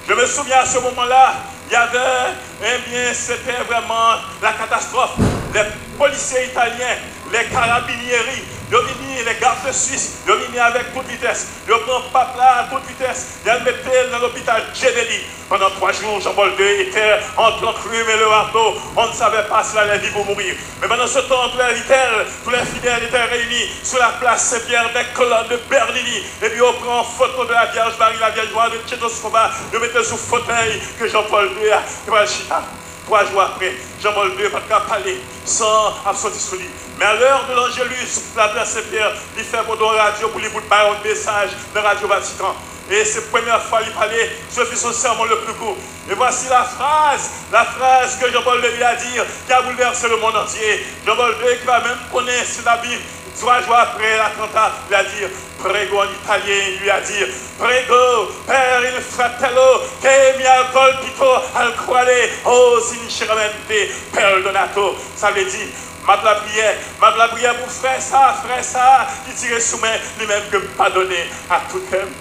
Je me souviens à ce moment-là, il y avait, eh bien, c'était vraiment la catastrophe. Les policiers italiens, les carabinieri Yo vini, les gardes suisses, yo vini avèk tout vitès. Yo pran pap la a tout vitès, y al mete l nan lopital Gemelli. Pendant trois jours, Jean-Paul deux était entre l'enclume et le marteau. On ne savait pas s'il allait vivre ou mourir. Mais pendant ce temps, tous les vitels, tous les fidèles étaient réunis sur la place Saint-Pierre des Colonnes de Bernini. Et puis on prend en photo de la Vierge Marie, la Vierge Noire de Chetoscova, yo mete l sou fotèy ke Jean-Paul deux a, ki pral chita. Twa jou apre, Jean-Paul deux pa t ka pale san ap soti sou li. Men a lè de l'Angelus, la Place Saint-Pierre, li fè pote yon radyo pou li, pou l bay yon mesaj nan Radyo Vatikan. E se premyè fwa li pale, ce fut son sermon le plus court. Et voici la phrase, la phrase que Jean-Paul deux lui a dit, qui a bouleversé le monde entier. Jean-Paul deux ki pa menm konnen si l ap viv, twa jou apre, l atanta, li a di, Prego en italien, il lui a dit, Prego per il fratello che mi ha colpito al cuore, oh sinceramente perdonato. Sa vle di, m ap lapriyè, m ap lapriyè pou frè sa, frè sa ki tire sou mwen, li menm ke m padone ak tout kè m.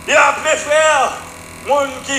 Il a appelé frère, moun ki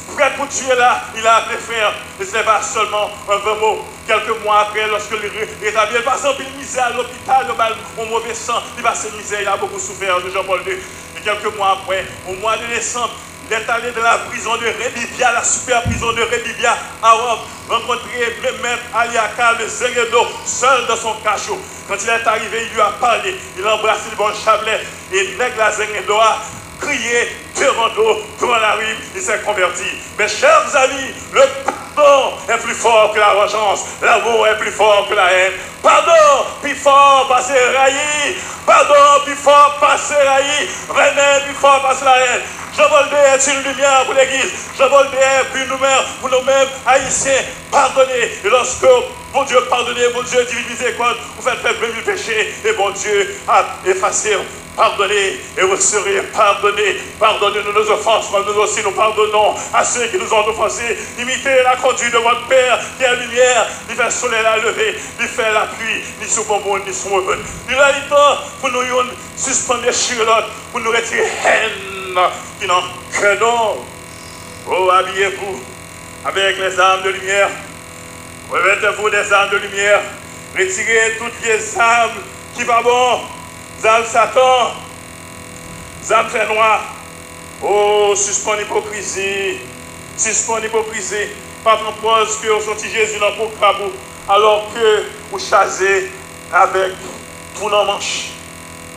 prèt pou tiye la, il a appelé frère. Et ce n'est pas seulement un vain mot. Quelques mois après, lorsque li re- retabli, li pase anpil mizè a lopital, yo ba l yon move san, li pase mizè, il a beaucoup souffert de Jean-Paul deux. Et quelques mois après, au mois de décembre, il est allé dans la prison de Rebibbia, la super prison de Rebibbia à Rome, rencontrer le maître Aliaca, le Zengendo, seul dans son cachot. Quand il est arrivé, il lui a parlé, il l'a embrassé, il dit, bon chapelet, e nèg la Zengendo a kriye devan do, devan lari, il s'est converti. Mes chers amis, le pardon est plus fort que la vengeance, l'amour est plus fort que la haine. Padon pi fò pase rayi, padon pi fò pase rayi, renmen pi fò pase la haine. Jean-Paul deux est une lumière pour l'Église. Jean-Paul deux est une lumière pour nous-mêmes, Haïtiens. Pardonnez. Et lorsque Bondye padone, Bondye divin mizerikòd, ou fè fè plen mil peche, e Bondye ap efase. Pardonnez et vous serez pardonnés. Pardonnez-nous nos offenses, comme nous aussi nous pardonnons à ceux qui nous ont offensés. Imitez la conduite de votre Père qui est lumière, li fè solèy la leve, li fè lapli, ni sou bon moun, ni sou move moun. Li lè li tan pou nou youn sispann dechire lòt, pou nou retire hèn ki nan kè nou. Oh, habillez-vous avec les armes de lumière. Revêtez-vous des armes de lumière. Retirez tout vye zam ki pa bon. Zam Satan. Zam fènwa. Oh, sispann ipokrizi. Sispann ipokrizi. Pa pran pòz ke w se yon ti Jezi nan po krab ou, alò ke ou chaje avèk twou nan manch.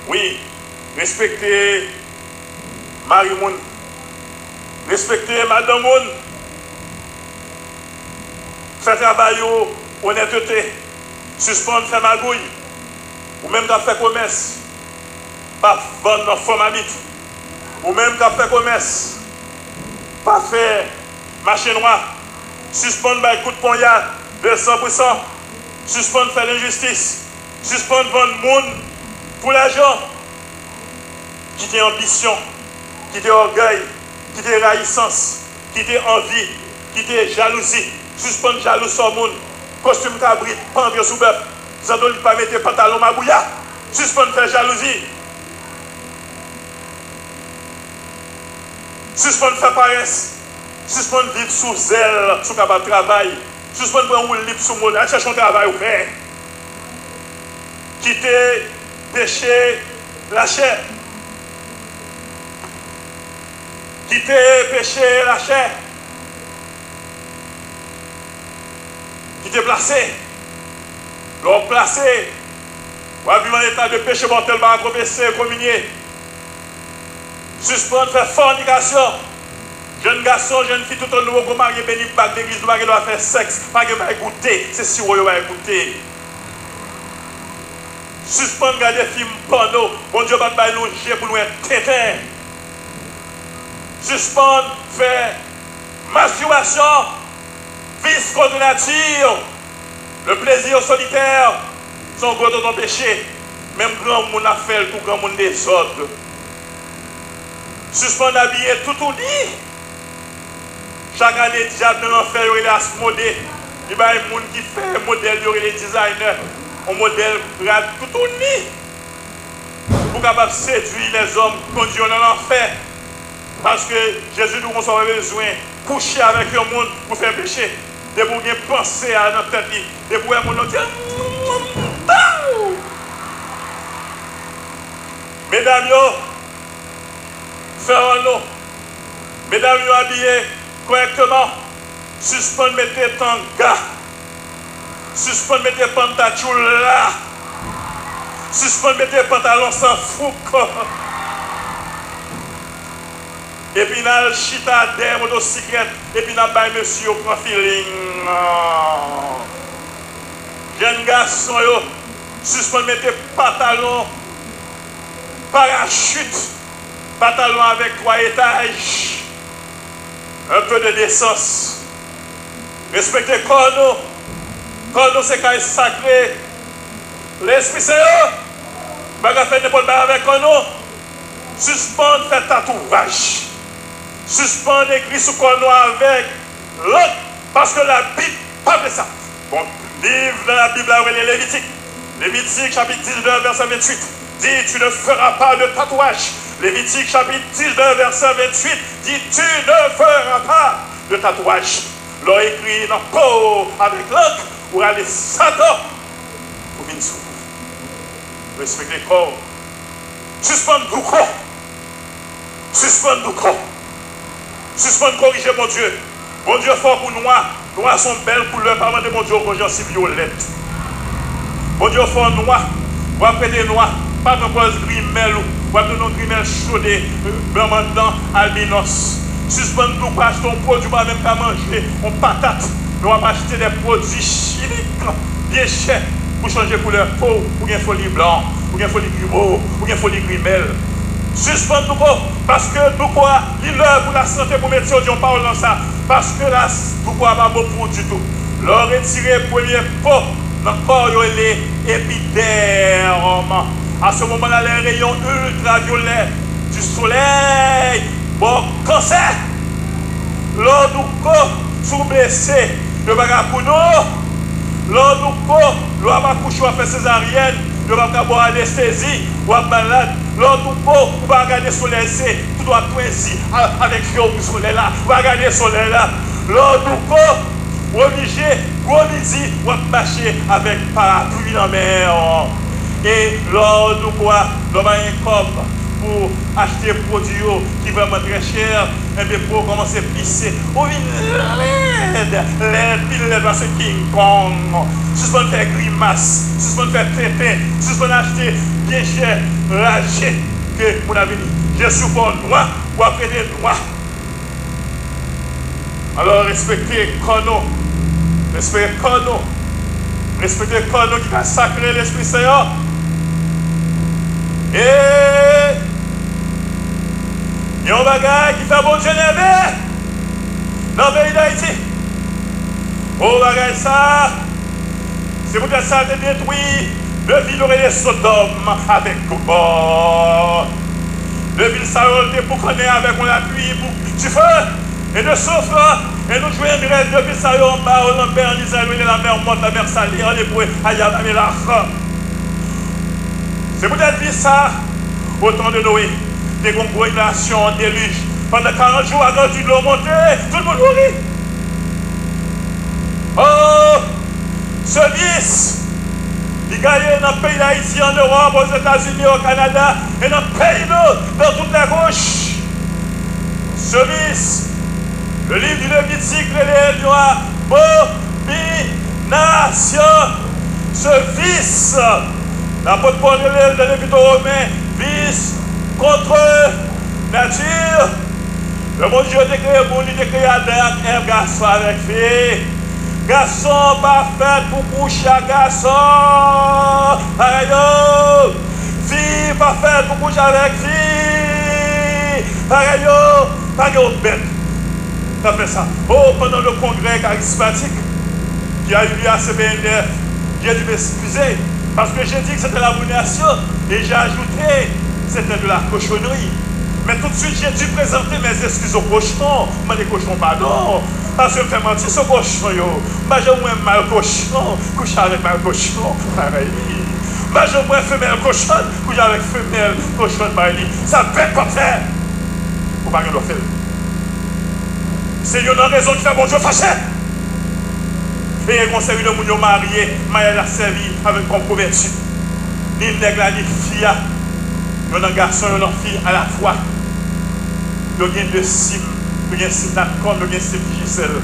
Wi, respekte mari moun. Respekte madanm moun. Fè travay ou onètete. Sispann fè magouy. Ou menm k ap fè komès, pa vann nan fò mamit. Ou menm k ap fè komès, pa fè mache nwa. Sispann bay kout ponya de san pou san. Sispann fè lenjistis. Sispann vann moun pou lajan. Kite anbisyon, kite ògèy, kite rayisans, kite anvi, kite jalouzi. Sispann jalou sò moun. Kostim kabrit pa antre sou bèf. Zandolit pa mete pantalon mabouya. Sispann fè jalouzi. Sispann fè parès. Sispann viv sou zèl si w kapab travay. Sispann pran woulib sou moun. Al chèche yon travay ou fè. Kite peche lachè. Kite peche lachè. Kite plase. Lè w plase, w ap viv an eta de peche mòtèl, pa konfese, kominye. Sispann fè fònikasyon. Jèn gason, jèn fi, toutotan nou poko marye, beni bak legliz, nou pa gen dwa fè sèks, pa gen bay goute, se siwo yo bay goute. Sispann gade fim pòno. Bondye pa t bay nou je pou n wè tenten. Sispann fè mastibasyon, vis contre nature, le plaisir solitaire, se yon gwo tonton peche. Menm granmoun ap fè l tou, granmoun dezòd. Sispann abiye toutouni. Chak ane, dyab nan lanfè, yo rele Asmode. Li bay moun ki fè modèl yo rele designer, yon modèl rad toutouni. Pou kapab sedui lèzòm, kondui yo nan lanfè. Paske Jezi di w konsa, w pa bezwen kouche avèk yon moun pou fè peche. Depi w gen panse a nan tèt li, depi w wè moun nan, w di, "Pow!" Medam yo, fè anlo. Medam yo abiye kòrèkteman. Sispann mete tanga. Sispann mete panta tchoula. Sispann mete pantalon san fouk. Epi n al chita dèyè motosiklèt, epi n ap bay mesye yo pran feeling. Jèn gason yo, sispann mete patalon parachit, patalon avèk twa etaj. Un peu de décence. Respekte kò nou. Kò nou se kay sakre Lespri Sen an. Pa ka fè nenpòt bagay avèk kò nou. Sispann fè tatouaj. Sispann ekri sou kò nou avèk lang, paske Labib pa vle sa. Bon, liv nan Labib la rele Levitik. Levitik chapit diznèf, vèsè venntuit di, Tu ne feras pas de tatouage. Levitik chapit diznèf, vèsè venntuit di, Tu ne feras pas de tatouage. Lè w ekri nan po w avèk lang, ou rale Satan pou vin sou ou. Respekte kò w. Sispann douko. Sispann douko. Sispann korije Bondye. Bondye fè w pou nwa. Nwa se yon bèl koulè. Pa mande Bondye w gon jansiv vyolèt. Bondye fè w nwa. W ap rete nwa. Pa pran pòz grimèl ou. W ap tounen yon grimèl chode, blan mandan, albinòs. Sispann douko, achte yon pwodui w pa menm ka manje, yon patat. Men w ap achte de pwodui chimik, byen chè, pou chanje koulè po w, pou gen foli blan, pou gen foli griwo, pou gen foli grimèl. Sispann douko, paske douko a, li lè pou lasante, pou medsen yo di yon pawòl nan sa, paske la, douko a pa bon pou ou ditou. Lè w retire premye po nan kò yo rele epidèm. A se moman la, les rayons ultraviolets du soleil ba w kansè. Lè w douko, si w blese, yo pa ka koud ou. Lè w douko, lè w ap akouche, w ap fè sezaryèn, yo pa ka ba w anestezi, w ap malad. Lè w douko, ou pa ka gade solèy, se tout w ap twenzi a- avèk je w pou solèy la. Ou pa gade solèy la. Lè w douko, ou oblije, gwo midi, w ap mache avèk parapli nan men w. E lè w douko a, lè w pa gen kòb pou achte pwodui yo ki vrèman trè chè, enben, po w kòmanse pise. Ou vin lèd, lèd, pi lèd pase King Kong. Sispann fè grimas, sispann fè tenten, sispann achte byen chè, raje ke moun ap vini. Je suis fò nwa, w ap rete nwa. Alò, respekte kò nou. Respekte kò nou. Respekte kò nou ki ka sakre Lespri Sen an. E gen yon bagay ki fè Bondye nève nan peyi Dayiti. O, bagay sa, se poutèt sa l te detwi de vil yo rele Sodòm avèk Gomò. De vil sa yo, l te boukannen avèk yon lapli bou- dife e de souf. E nou jwenn rès de vil sa yo anba, o lanmè, an Izrayèl, rele lamè mòt, lamè sale, an ebre, Hayam Amelach. Se poutèt vil sa, o tan de Noe, te gen yon gwo inondasyon, delij. Pandan karant jou, a grandi dlo monte, tout moun mouri. O, sevis, li gaye nan peyi Dayiti, an Ewòp, Ozetazini, o Kanada, e nan peyi nou, nan tout lè gòch. Sevis, le livre du Levitique rele l yon abominasyon. Sevis, lapot Pòl rele l nan Lepit o Women, vis contre nature. Lè Bondye te kreye moun, li te kreye Adan ak Èv, gason avèk fi. Gason pa fèt pou kouche ak gason parèy yo. Fi pa fèt pou kouche avèk fi parèy yo. Pa gen yon bèt k ap fè sa. O, pandan le congrès charismatique qui a eu lieu à C P N F, j'ai dû m'excuser, parce que j'ai dit que c'était l'abomination, et j'ai ajouté, c'était de la cochonnerie. Mais tout de suite, j'ai dû présenter mes excuses aux cochons, mande kochon padon, paske m fè manti sou kochon yo. M pa janm wè mal kochon kouche avèk mal kochon parèy li. M pa janm wè femèl kochòn kouche avèk femèl kochòn parèy li. Sa bèt w ap fè. Ou pa gen dwa fè l. Se youn nan rezon ki fè Bondye fache. E gen yon seri de moun yo marye, maryaj la sèvi avèk kòm kouvèti. Ni nèg la, ni fi a. Yo nan gason, yo nan fi alafwa. Yo gen de sim. Yo gen sim Natcom, yo gen sim Digicel.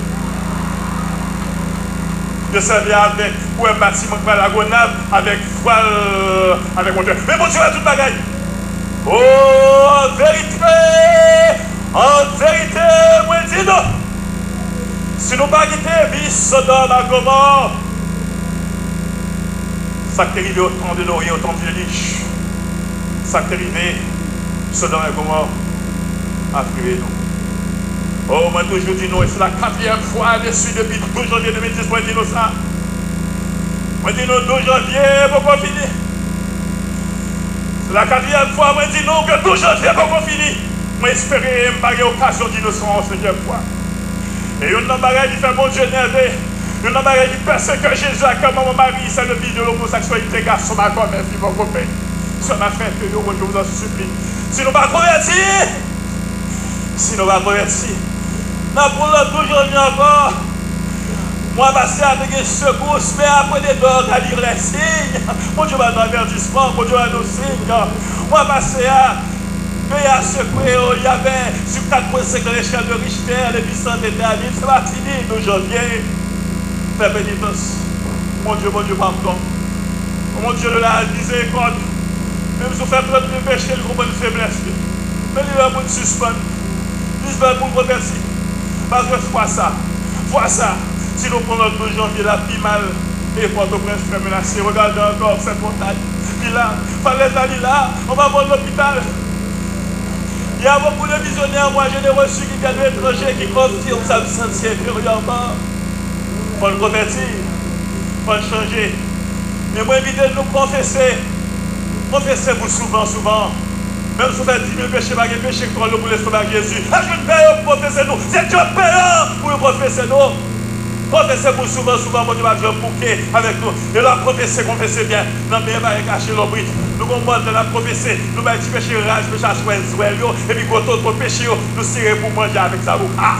Yo sèvi avèk pwòblèm batiman k pral Lagonav, avèk vwal, avèk motè. Men Bondye wè tout bagay. O, an verite, an verite, mwen di nou, si nou pa kite vi Sodòm ak Gomò, sa k te rive o tan de Noye, o tan de Lij, sa k te rive Sodòm ak Gomò ap rive nou. O, mwen toujou di nou, e se la katriyèm fwa de swit depi douz janvye de mil dis, mwen di nou sa. Mwen di nou, douz janvye poko fini. Se la katriyèm fwa mwen di nou ke douz janvye poko fini. Mwen espere m pa gen okazyon di nou sa yon senkyèm fwa. E youn nan bagay ki fè Bondye nève, youn nan bagay ki pèsekite Jezi ak manman Mari, c'est le vice de l'homosexualité, garçon, ma grand-mère, fille, mon copain. Sè ma frè ke yo, je vous en supplie. Si nou pa konvèti, si nou pa konvèti, n ap pou lòt douz janvye ankò. Mwa pase a te gen sekous, men apre de dò ka li lè siy. Bondye ba nou avètisman, Bondye ba nou siy. Mwa pase a, peyi a sekwe, y avait sur quatre point cinq l'échelle de Richter, l'épicentre était à Nîmes, se pa fini, douz janvye. Fè penitans. Bondye, Bondye padon. Bondye de la mizerikòd. Menm si w fè trant mil peche, li konprann feblès li. Men li lè pou n sispann. Li lè pou n konvèti. Paske fwa sa, fwa sa, si nou pran lòt douz janvye, l ap pi mal. E Pòtoprens trè menase. Regade ankò Sent Montay. Li la. Falèz la, li la. Anba bò lopital. Il y a beaucoup de visionnaires, moi je n'ai reçu qui viennent de l'étranger, qui confirment sa m santi enteryèman. Fò n konvèti, fò n chanje. Men mwen envite nou konfese. Konfese pou souvan, souvan. Menm si w fè dis mil peche, pa gen peche k twò lou pou lestomak Jezi. Èske n pè yo pou konfese nou? Se Dye pè yo pou yo konfese nou. Konfese pou souvan, souvan, Bondye p ap janm bouke avèk nou. E lè w ap konfese, konfese byen. Nan men pa gen kache lonbrit. Nou gon mòd lè n ap konfese, nou bay ti peche raz, peche a swèzwèl yo, epi gwo toto peche yo, nou sere pou manje avèk zaboka.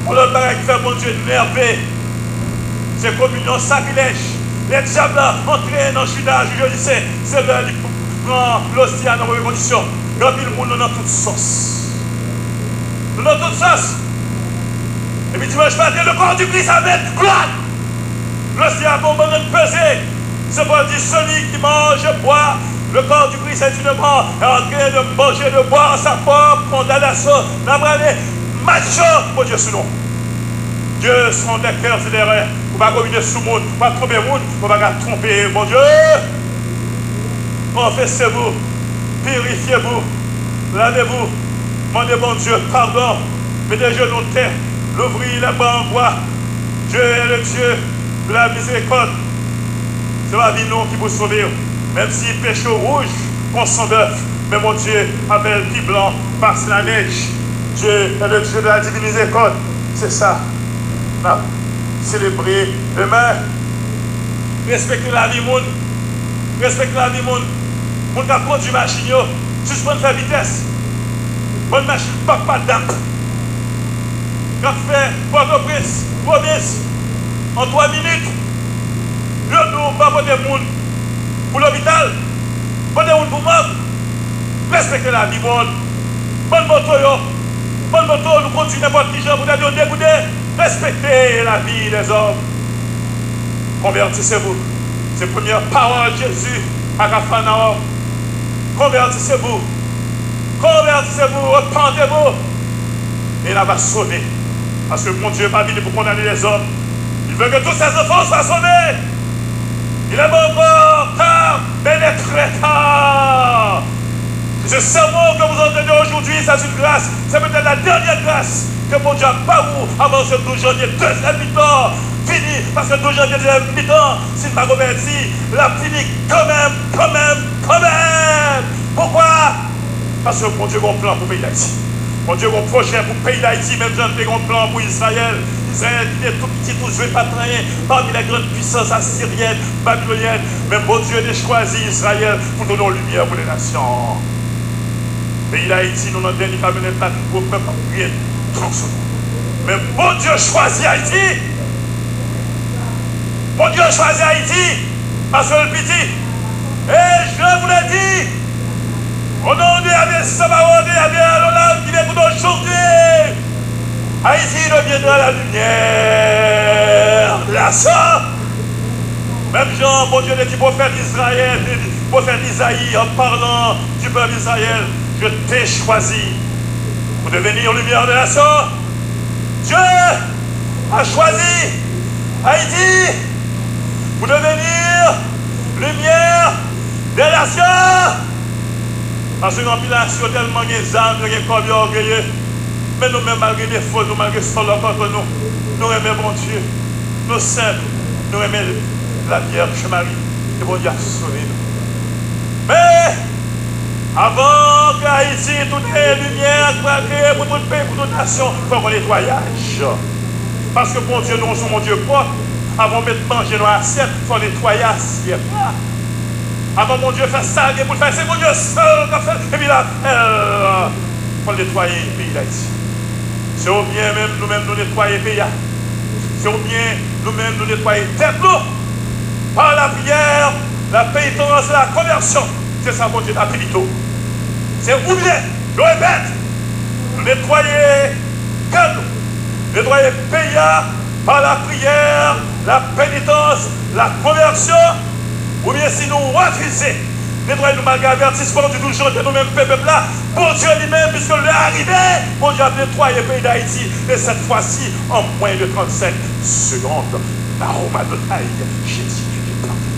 Yon lòt bagay ki fè Bondye nève, se kominyon sakrilèj. Lè dyab la antre nan Jida jou jedi sen, se lè li pran losti a nan move kondisyon. Gen anpil moun nou nan tout sòs. Nou nan tout sòs. Epi dimanch maten, le corps du Christ avec gloire. Losti a bon bannann peze. Saint Paul dit, celui qui mange et boit le corps du Christ inutilement est en train de manger, de boire sa propre condamnation. N ap rale match yo, Bondye sou nou. Dieu sont des cœurs et des reins. Ou pa komine sou moun, ou pa twonpe moun, ou pa ka twonpe Bondye. Confessez-vous, purifiez-vous, lavez-vous, mandez Bondye pardon, mettez genou terre, l'ouvrir les bras en bois. Dieu est le Dieu de la miséricorde. Se pa vi nou ki pou sove w. Menm si peche w wouj kon san bèf, men Bondye ap fè l pi blan pase lanèj. Dieu est le Dieu de la divine miséricorde. Se sa n ap selebre demen. Respekte lavi moun. Respekte lavi moun. Moun k ap kondui machin yo, sispann fè vitès. Bann machin pap padap k ap fè Pòtoprens, pwovens, an twa minit. Yo di w pa pote moun pou lopital, pote moun pou mòg. Respekte lavi moun. Bann moto yo, bann moto nou kondui nenpòt kijan poutèt yo degoude. Respectez la vie des hommes. Convertissez-vous. Se premye pawòl Jezi a Kafanawòm. Convertissez-vous. Convertissez-vous, repentez-vous. Et la va sauver. Paske Bondye pa vini pou kondane lèzòm. Il veut que tous ses enfants soient sauvés. Il est pas encore tard, mais il est très tard. Ce sermon que vous entendez aujourd'hui, c'est une grâce. C'est peut-être la dernière grâce que Bondye ap ba ou avan se douz janvye dezyèm mitan fini. Paske douz janvye dezyèm mitan, si n pa konvèti, l ap fini kanmenm, kanmenm, kanmenm. Poukwa? Paske Bondye gen yon plan pou peyi Dayiti. Bondye gen yon pwojè pou peyi Dayiti, menm jan l te gen yon plan pou Izrayèl. Izrayèl ki te tou piti, tou zwit, pa t anyen pami les grandes puissances assyriennes, babyloniennes. Men Bondye te chwazi Izrayèl pou tounen yon limyè pou lè nasyon. Peyi Dayiti, nou nan dènye kamyonèt la, pi gwo pèp ap kriye twankson. Men Bondye chwazi Ayiti. Bondye chwazi Ayiti. Paske l piti. Et je vous le dis, au nom de Yahvé Sabaoth, de Yahvé Adonai, qui m'écoute aujourd'hui, Haïti deviendra la lumière de la sœur. Menm jan Bondye te di pwofèt Izrayèl, te di pwofèt Izayi, en parlant du peuple Israël, je t'ai choisi pour devenir lumière de la sœur. Dieu a choisi Haïti pour devenir lumière des nations. Paske gen anpil nasyon tèlman gen zam, yo gen kòb, yo ògeye. Men nou menm, malgre defo nou, malgre sa lòt kòt nou, nou renmen Bondye. Nou senp, nou renmen la Vierge Marie. E Bondye ap sove nou. Men, avan ke Ayiti tounen limyè ki pral klere pou tout peyi, pou tout nasyon, fòk yon netwayaj. Paske Bondye nou se yon Bondye pwòp. Avan w met manje nan asyèt, fò w netwaye asyèt la. Avan Bondye fè sa l gen pou l fè, se Bondye sèl k ap fè l, epi l ap fè l. Fò l netwaye peyi Dayiti. Se oubyen menm nou menm nou netwaye peyi a. Se oubyen nou menm nou netwaye tèt nou. Par la prière, la pénitence, la conversion. Se sa Bondye t ap pini tou. Se oubyen, nou repèt, nou netwaye kè nou, netwaye peyi a, par la prière, la pénitence, la conversion, oubyen si nou refize netwaye nou malgre avètisman, nou toujou jete nou menm pèp la, Bondye li menm, piske lè a rive, Bondye ap netwaye peyi Dayiti, e cette fois-ci en moins de trente-cinq secondes. Naroma Adonai, Jezi, je t'en prie.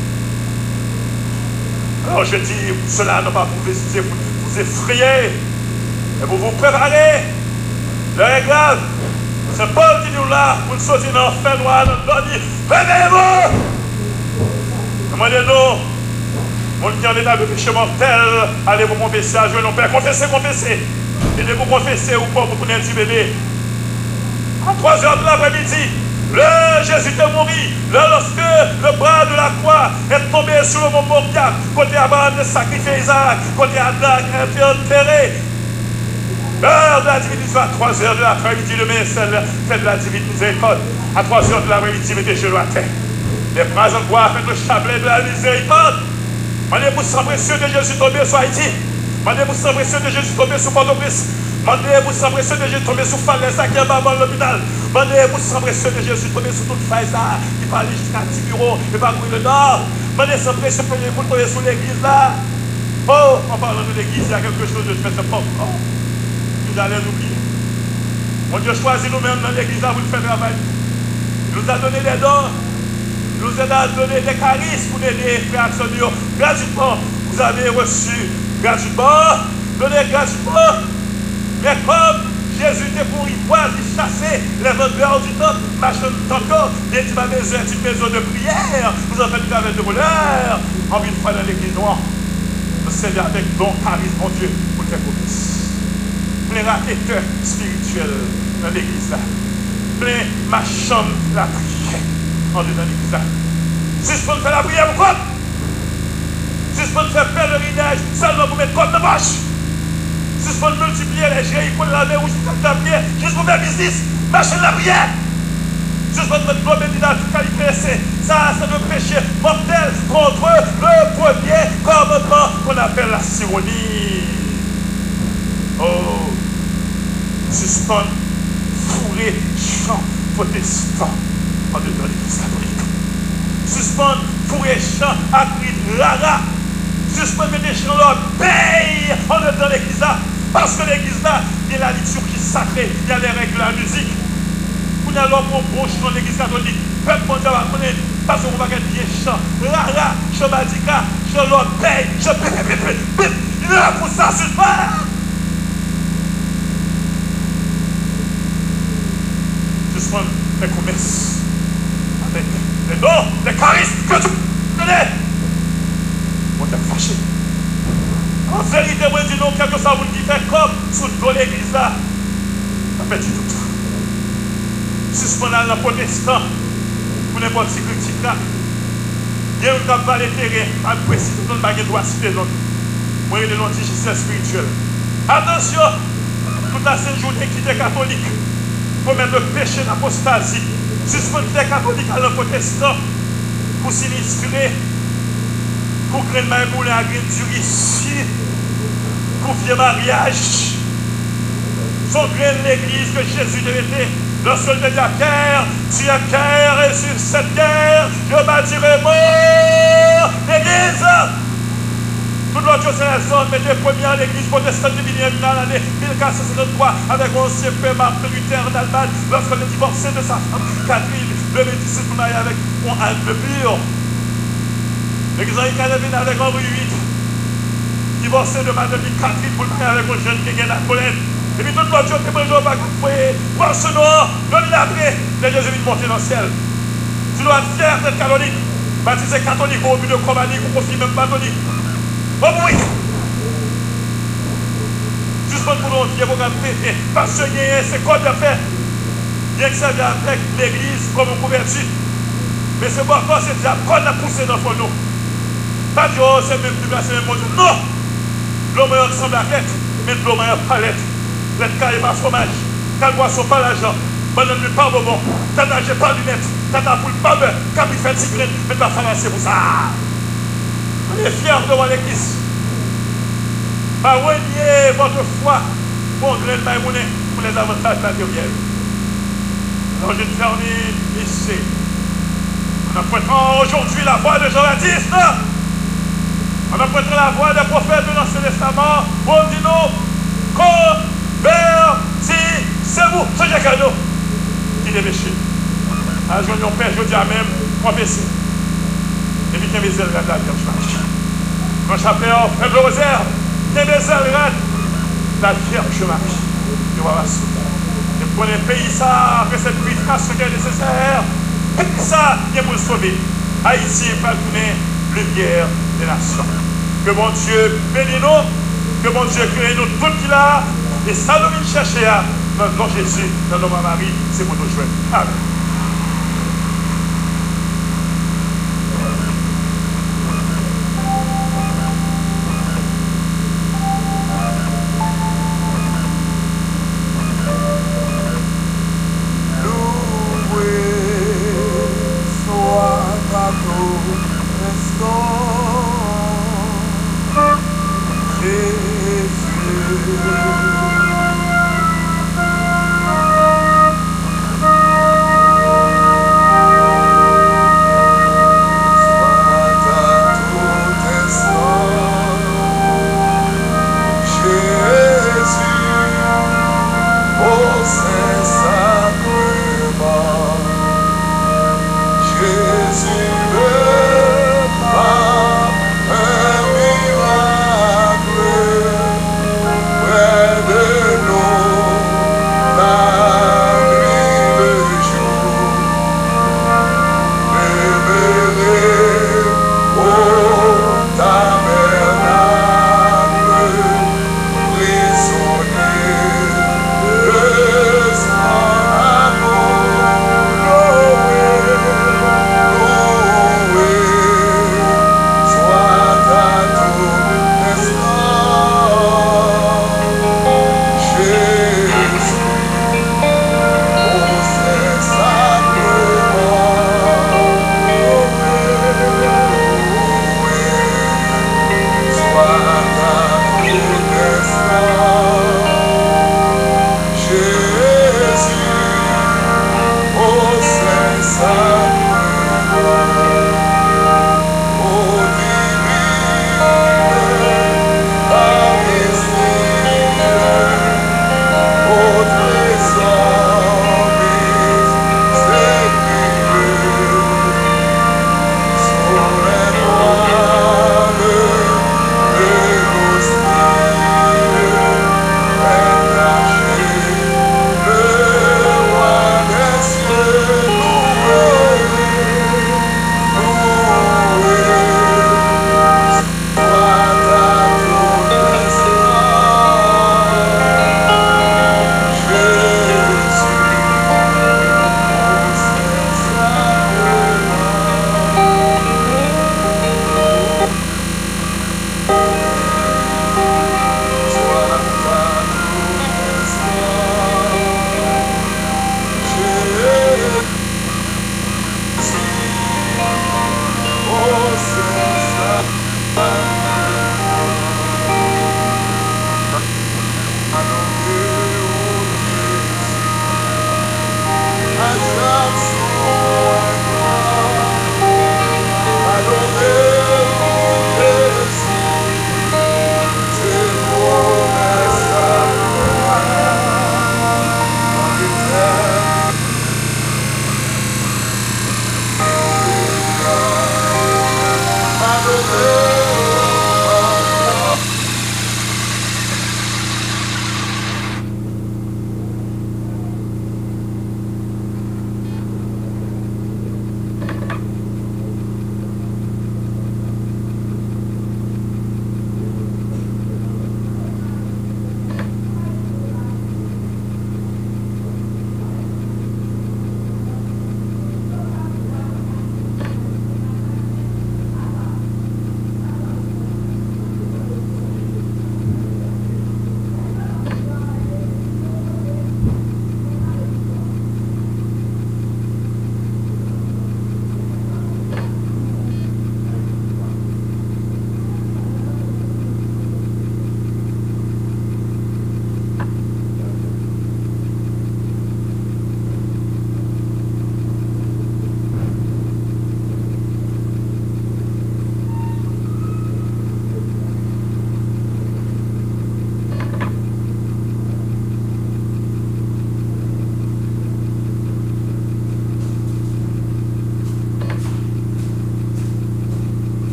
Alors je dis cela non pas pour vous hésiter, pour vous effrayer, mais pour vous préparer. Lè a grav. Se Pòl ki di nou la, pou n soti nan fènwa, nan dòmi. Réveillez-vous! Mwen mande nou, moun ki an eta de peche mòtèl, ale pou konfese a, jwenn yon pè. Konfese, konfese. E depi w konfese, ou pwòp, ou tounen ti bebe. À trois heures de l'après-midi, lè Jezi te mouri, lè, lorsque le bras de la croix est tombé sur le mont Moriah, kote Abraham te sakrifye Izarak, kote Adan te antere, L'heure de la divine miséricorde, à trois heures de l'après-midi, demain c'est l'heure, fête de la divine miséricorde. À trois heures de l'après-midi, mettez genoux à terre. Les bras en croix, faites le chapelet de la miséricorde. Mande pou san presye de Jezi tonbe sou Ayiti. Mande pou san presye de Jezi tonbe sou Pòtoprens. Mande pou san presye de Jezi tonbe sou falèz la ki anba mòn lopital. Mande pou san presye de Jezi tonbe sou tout fay sa a ki pa ale jiska Ti Biwo e pa Gwi Lenò. Mande san presye pou l tonbe sou legliz la. Oh, en parlant de l'église, il y a quelque chose de très important. Nous allons l'oublier. Bondye chwazi nou menm nan legliz la pou n fè travay li. Il nous a donné des dons. Il nous a donné des charismes pour aider frères et sœurs gratuitement. Vous avez reçu gratuitement. Donné gratuitement. Men kòm Jezi te kouri bwaz, li chase les vendeurs du temple, machann tanp yo, li di, ma maison est une maison de prière, vous en faites une caverne de voleurs. Anpil fwa nan legliz nou an, nou sèvi avèk don, karizm Bondye pou n fè komès. Plen raketè espirityèl nan legliz la. Plen machann lapriyè andedan legliz la. Sispann fè lapriyè pou kòb. Sispann fè pelerinaj sèlman pou met kòb nan pòch. Sispann miltipliye lè Jeriko, lame wouj, pou kòb nan pye, jis pou fè biznis, mache nan lapriyè. Sispann met dlo beni nan tout kalite ese. Ça, c'est le péché mortel contre le premier commandement qu'on appelle la cérémonie. Oh, sispann foure chan pwotestan andedan legliz katolik. Sispann foure chan ak rit rara. Sispann mete chan lòbèy andedan legliz la. Paske legliz la gen la liturgie sacrée, il y a les règles de la musique. Kounye a lè w pran bon chan legliz katolik, pèp Bondye a pa konnen, paske w pran pakèt vye chan rara, chan badika, chan lòbèy, chan pip, pip, pip, pip, pip. Il est là pour ça, sispann. Sispann fè komès avèk les dons, les charismes que Dieu donne. Bondye ap fache. An verite, mwen di nou, kèlkeswa moun ki fè kòb sou do legliz la, l ap pèdi tout. Sispann al nan pwotestan pou nenpòt ti krik ti krak. Gen youn k ap vale teren, pa presize non, m pa gen dwa site non. Mwen rele non ti jis espirityèl. Atansyon, tout la sent jounen kite katolik komèt le péché d'apostasie. Sispann kite katolik al nan pwotestan pou sinistre Pou grenn may moulen ak grenn diri si, pou vye maryaj. Se yon grenn legliz ke Jezi te mete. Lòske l te di a terre, tu es terre, et sur cette terre, je bâtirai mon église. Tout lòt yo se lèzòm, men te premye legliz pwotestan ki vini an nan lane mil kat san senkanntwa avèk yon ansyen pè Martin Luther an Almay, lòske l te divòse de sa fanm, Catherine, de mil dizuit pou l marye avèk yon Anne de Bure. Legliz Anglikan te vin avèk Henri uit, divòse de madanm li Catherine pou l marye avèk yon jèn ki gen lakolèn. Epi tout lòt yo te manje yo pa ka voye pwasonnen an, yo vin apre, lè Jezi vin monte nan syèl. Si nou ap fyè d'être katolik, batize katolik, ou obi de kòm alik, ou konfime m katolik. Bon, wi. Sispann pou nou yon vye pwogram tete. Pastè genyen, se kòd y ap fè. Li sèvi avèk legliz kòm yon kouvèti. Men se bòkò, se dyab kòd n ap pouse nan fon nou. Pa di, o, se menm Bib la, se menm Bondye. Non! Dlo mwen an sanble ak lèt, men dlo mwen an pa lèt. Lèt kaye pa fwomaj, kal pwason pa lajan, bannann mèt pa bonbon, tata je pa linèt, tata poul pa bè, kabrit fè ti grenn, mèt pa fanasen pou sa. Soyez fiers devant l'église. Pas renier votre foi pour un grain de maïmoulin, pour les avantages matériels. Alors je termine ici. En empruntant aujourd'hui la voix de Jean-Baptiste, en empruntant la voix des prophètes de l'Ancien Testament, pou di nou, konvètisez-vous, chanje kè nou, kite peche. Al jwenn yon pè jodi a menm, konfese. Epi kenbe zèl rad la Vierge Marie. Pran chapè w, fè blozè, kenbe zèl rad la Vierge Marie. Yo va va sove. E konnen peyi sa a, apre sèt pirifikasyon ki nesesè, peyi sa a gen pou l sove. Ayiti pral tounen limyè de nasyon. Ke Bondye beni nou, ke Bondye geri nou tout ki la, e sa nou vin chèche a, nan non Jezi, nan non Mari, se pou nou jwenn. Amen. Louwe swa Tato Presto Jezi.